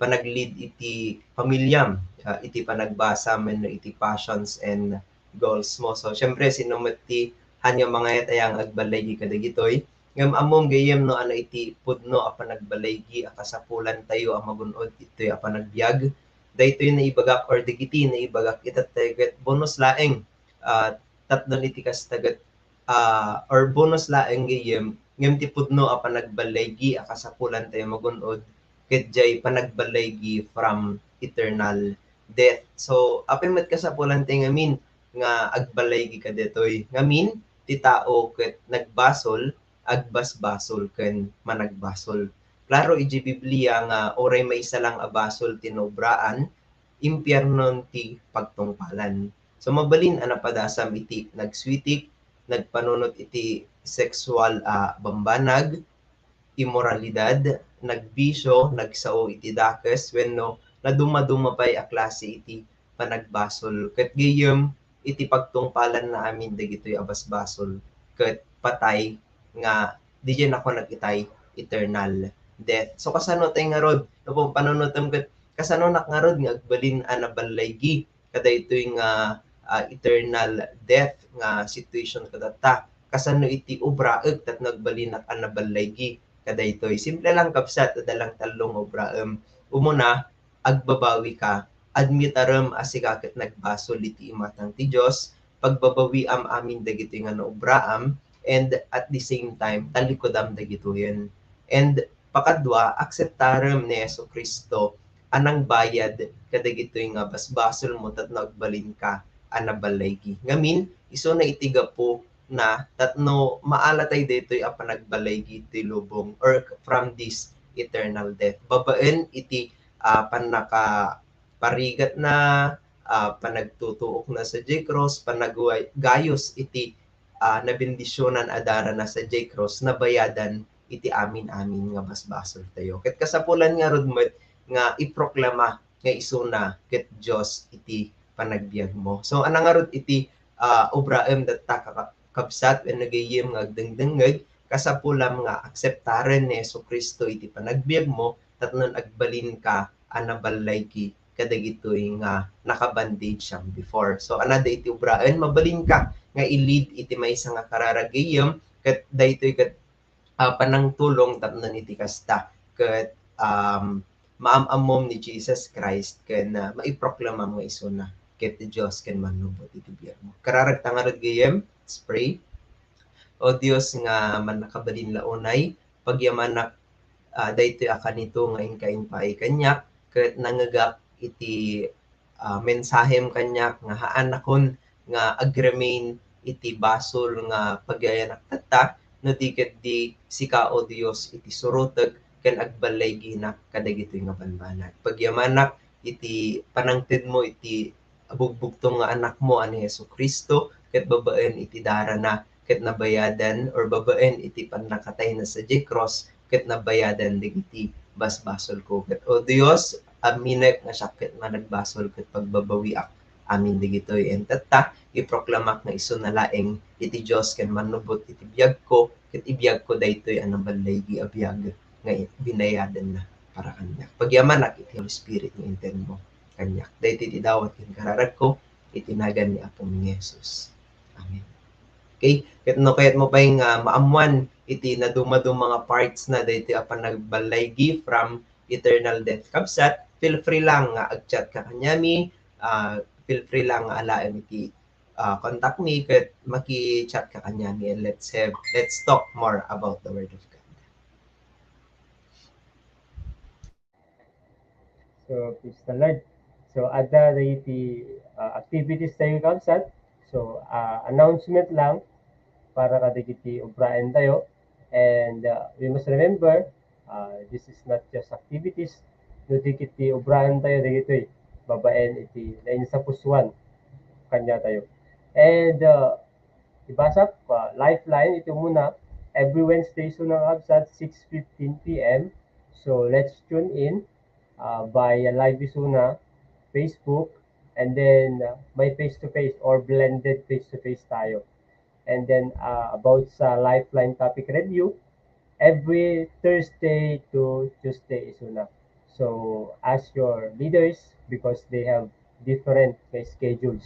panag-lead iti pamilyam, ah, iti panagbasa, wenno iti passions and goals mo. So, syempre, sino met ti han nga mangayat aya nga agbalay kadagitoy? Ngem ammom gayam no, ano iti pudno a panagbalay a kasapulan tayo a magun-od itoy a panagbiag? Daytoy naibagak or dagiti naibagak itatta ket bonus laeng, ah, tapno iti kasta ket, ah, or bonus laeng gayam, ngem ti pudno a panagbalay a kasapulan tayo magun-od ket jay panagbalay from eternal death. So, apay met kasapulan tayo ngamin nga agbalay kadaytoy? Ngamin, ti tao ket nagbasol, agbasbasol ken managbasol. Klaro iti Biblia nga uray maysa lang a basol ti naobraan, impiernon ti pagtungpalan. So, mabalin a napadasam iti nagswitik, nagpanunot iti sexual a bambanag, imoralidad, nagbisio, nagsao iti dakes, wenno nadumaduma pay a klase iti panagbasol. Ket gayam, iti pagtungpalan na amin dagitoy a basbasol ket patay nga didiay nakunak itay eternal death. So, kasano tay ngarud? No, panunutem ket kasanonak ngarud nga agbalin a naballaygi kadaytoy nga, ah, eternal death nga situation kadatta? Kasano iti obraek tapno agbalinak a naballaygi kadaytoy? Simple lang, kabsat, adda lang tallo nga obraem. Umuna, agbabawika, admitarem a sika ket nagbasol iti imatang ti Dios, pagbabawiam amin dagitoy nga naobraam, and at the same time, talikudam dagitoyen. And pakadua, akseptarem ni Jesu-Cristo a nangbayad kadagitoy nga basbasolmo tapno agbalinka a naballaygi. Ngamin, isuna iti gapu na tapno maalatay daytoy a panagballaygi ti lubong or from this eternal death. Babaen iti, ah, pannaka parigatna, ah, panagtutuokna sadiay krus, panagwa-, gayus iti, ah, nabendisionan a darana sadiay krus, nabayadan iti amin-amin nga basbasoltayo. Ket kasapulan ngarud met nga iproklama nga isuna ket Dios iti panagbiagmo. So, ania ngarud iti, ah, obraem dayta, kaka-, kabsat wenno gayyem nga agdengdengngeg, kasapulam nga akseptaren ni Jesu-Cristo iti panagbiagmo tapno agbalinka a naballaygi kadagitoy nga naka-bandage-am before. So, ania daytoy obraen, mabalinka nga i-lead iti maysa nga kararag gayyem, ket daytoy ket, ah, panangtulong tapno iti kasta ket, um, maam-ammom ni Jesus Christ ken, ah, maiproklamam nga isuna ket ti Dios ken mannubot iti biagmo. Kararagta ngarud gayyem, let's pray. O Dios nga mannakabalin la unay, pagyamanak, ah, daytoy a kanito nga inka impaay kaniak, ket nangngegak iti, ah, mensahem kaniak nga haanakon nga agremain iti basol nga pagyayanak tatta, no di ket di sika, O Dios, iti surotek ken agballayginak kadagitoy nga banbanag. Pagyamanak iti panangtedmo iti bugbugtong nga Anakmo a ni Jesu-Cristo, ket babaen iti darana, ket nabayadan, or babaen iti pannakatayna sadiay krus, ket nabayadan dagiti basbasolko. Ket, O Dios, aminek nga siak ket managbasol, ket pagbabawiak amin dagitoy. Ket tatta, iproklamak nga isuna laeng iti Dios ken mannubot iti biagko, ket ibiagko daytoy a naballaygi a biag nga binayadanna para kaniak. Pagyamanak iti Holy Spirit nga intedmo kaniak. Daytoy ti dawat ken kararagko iti nagan ni Apom ni Jesus. Amen. Okay? Ket no kayatmo pay nga maammuan iti nadumaduma nga parts na daytoy a panagballaygi from eternal death, kabsat, feel free lang nga ag-chat ka kaniami, ah, feel free lang nga alaem iti, ah, contact me ket maki-chat ka kaniami and let's have, let's talk more about the Word of God. So, praise the Lord. So, adda dagiti, ah, activities tayo, kabsat. So, ah, announcement lang para kadagiti obraen tayo. And, ah, we must remember, ah, this is not just activities, no di ket ti obraen tayo dagitoy babaen iti nainsapusoan kaniatayo. And, ah, ibasa, ah, Lifeline, iti umuna, every Wednesday, so, nga kabsat, six fifteen P M, So let's tune in uh, via Live Isuna, Facebook, and then uh, may face-to-face or blended face-to-face tayo. And then uh, about sa Lifeline topic review, every Thursday to Tuesday Isuna. So ask your leaders because they have different uh, schedules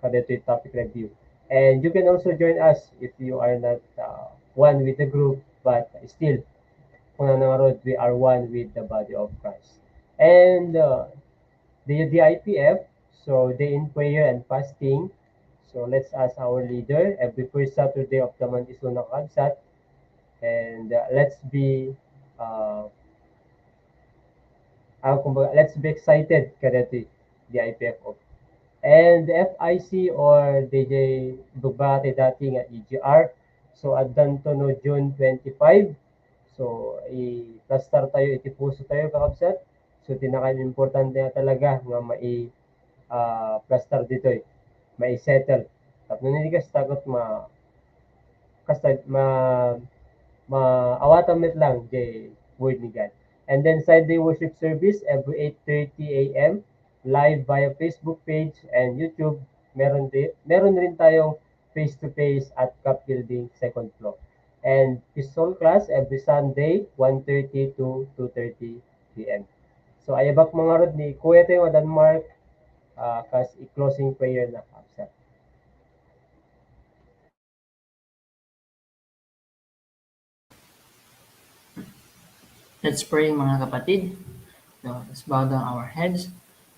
for the topic review. And you can also join us if you are not uh, one with the group, but still, kuna na nga rod, we are one with the body of Christ. And uh, the D I P F, so day in prayer and fasting. So let's ask our leader every first Saturday of the month is una kabsat. And uh, let's be uh, ah, kumbaga, let's be excited kadati D I P F O. And F I C or D J Bugba ti dati nga E G R. So addanto no June twenty-five. So i-plaster tayo, iti puso tayo, kakabsat. So ti nakaimportante nga talaga nga mai ah, plaster ditoy, mai-settle. Tapno nini kasta ket ma kasta ma maawatam met lang jay word ni God. And then Sunday worship service every eight thirty a m live via Facebook page and YouTube. Meron di, meron rin tayong face-to-face at Cup Building second floor. And Pistol class every Sunday, one thirty to two thirty p m. So, ayabak mga rod ni Kuya Teo Denmark, ah, kas i-closing prayer na, kabsat. Let's pray, mga kapatid. So, let's bow down our heads.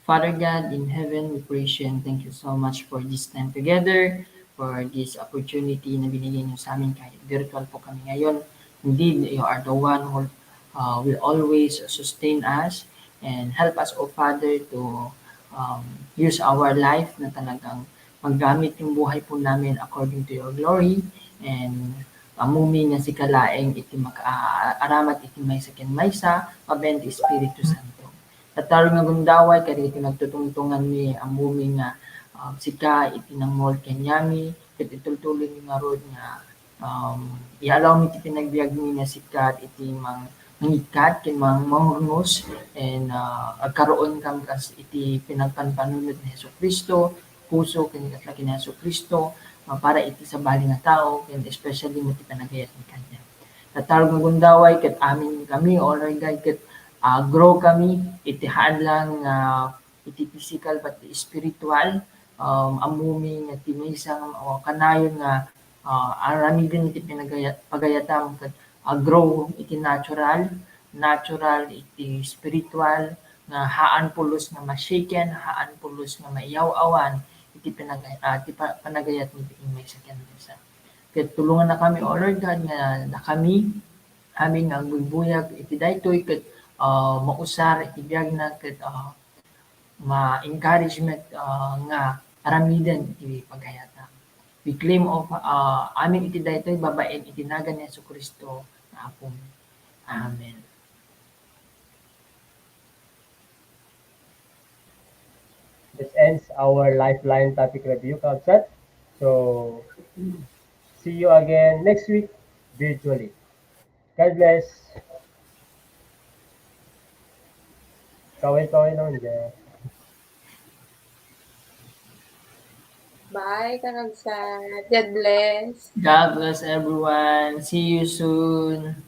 Father God in heaven, we praise you and thank you so much for this time together, for this opportunity na binigay niyo sa amin kahit virtual po kami ngayon. Indeed, you are the one who uh, will always sustain us and help us, O Father, to um, use our life na talagang maggamit yung buhay po namin according to your glory and amumi nga sika laeng iti makaaramat iti maysa ken maysa, pabaen ti Espiritu Santo. Tattaro nga gundaway kadagiti nagtutungtungan mi, amumi nga um, sika iti nangngol kenyami, ket itultuloy mi ngarud nga um, i-allow mi ti panagbiagmi nga sika iti mang mangikkat ken mang mangurnos and uh, agkaroon kam kas iti pinagpanpanunot ni Jesu Cristo, puso ken ikatla ken Jesu Cristo, uh, para iti sabali nga tao ken especially mo ti panagayat ni kanya. Tattaro nga gundaway ket amin kami, O Lord God, ket uh, grow kami iti haan lang uh, iti physical but spiritual. Um, ammumi nga ti maysa nga o kanayon nga uh, aramiden iti pinagayat pagayatam ket uh, grow iti natural, natural iti spiritual nga haan pulos nga ma-shaken, haan pulos nga maiyaw-awan iti pinagay uh, ti pa, panagayat ni maysa ken maysa. Ket tulonganna kami, O Lord God, nga dakami amin nga agbuybuyag iti daytoy ket uh, mausar iti biagna ket uh, ma-encouragement uh, nga aramiden iti pagayata. We claim of uh, amin iti daytoy babaen iti nagan ni Jesu Cristo nga Apomi. Amen. This ends our Lifeline topic review, Kabsat. So, see you again next week virtually. God bless. Kaway-kaway naman dyan. Bye, kakabsat. God bless. God bless everyone. See you soon.